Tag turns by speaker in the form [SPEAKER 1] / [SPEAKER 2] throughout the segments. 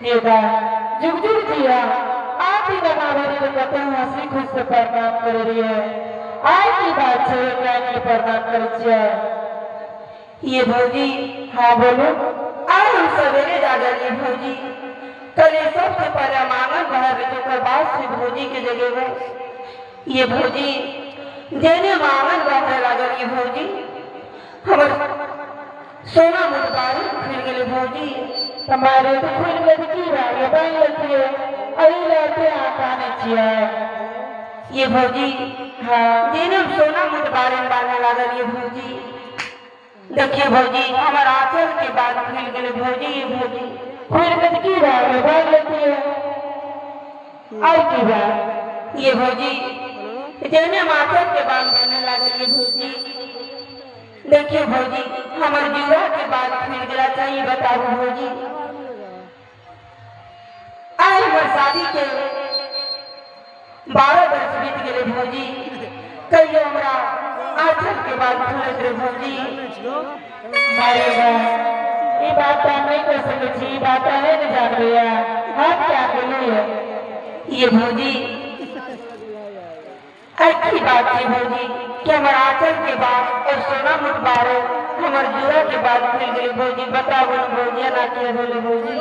[SPEAKER 1] ये जुग जुग जिया आप ही बनावे रे कते हंसी खुश से प्रणाम करे रहिए। आइ की बात छै, काहे के प्रणाम करे छियै?
[SPEAKER 2] ये भौजी।
[SPEAKER 1] हाँ, बोलू।
[SPEAKER 2] आज हम सवेरे जागल ये भौजी, कल ये सबसे पहले हम आंगन बाहर रहे, ओकर बाद से भौजी के जगेबो। ये भौजी, जेने हम आंगन बाहर लागल ये भौजी, हमर सोना मुटबारी खुलि गेलै भौजी।
[SPEAKER 1] તમારે તો खुलि गेलै तऽ की भए गेलै? बान्हि लेतियै। एहि लए एते अहाँ कानै छियै?
[SPEAKER 2] ये भौजी।
[SPEAKER 1] हाँ।
[SPEAKER 2] जेने हम सोना मुटबारी में बान्हे लागल ये भौजी, देखिए भौजी, हमर आंचल के बाद खुलि गेलै भौजी। ये भौजी।
[SPEAKER 1] खुलि गेलै तऽ की भए गेलै? बान्हि लेतियै, आर की भए?
[SPEAKER 2] ये भौजी, जेने हम आंचल के बाल बने लागल ये भौजी, देखिए भौजी, हमर जुआ के बाल खुलि गेला। चाहिए बताबू भौजी, आइ हमर शादी के 12 वर्ष बीत गेलै भौजी, कहियो हमरा आंचल के बाल खुलैत रहे भौजी?
[SPEAKER 1] मारे बा, ई बात तऽ हम नहि कहि सकै छी। ई बात अहें ने जानबै। हम क्या केलियै?
[SPEAKER 2] ये भौजी, अच्छी बात है भौजी कि हमर आंचल के बाद और सोना मुठबारो हमर जुआ के बाद खुलि गेलै भौजी। बताबू ने भौजी, एना किया भेलै भौजी?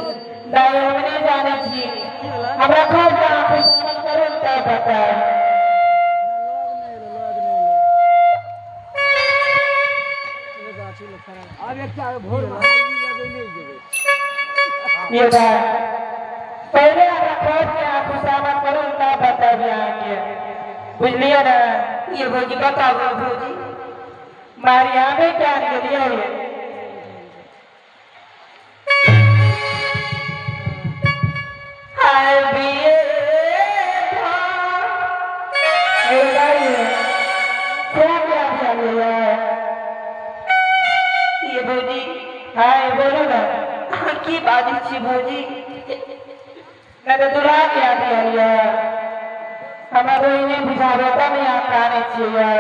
[SPEAKER 1] दाइ, हम नहि जानै छी। हमरा खूब अहाँ खुशामद करू तब बतायब। ये बात पहले हमरा खोज के अहाँ खुशामद करू तब बतायब अहाँके, बुझलियै ने?
[SPEAKER 2] ये भौजी, बताबू भौजी।
[SPEAKER 1] मारी, हमे क्या गेलियै?
[SPEAKER 2] हाय बिये।
[SPEAKER 1] हे दाइ, क्या क्या गेलियै?
[SPEAKER 2] ये भौजी।
[SPEAKER 1] हाय, बोलू ने।
[SPEAKER 2] अहाँ की बाजै छी भौजी?
[SPEAKER 1] नहि तऽ दुल्हा के याद आयल। हमरा रोई नहि बुझाबै तब अहाँ कानै छियै।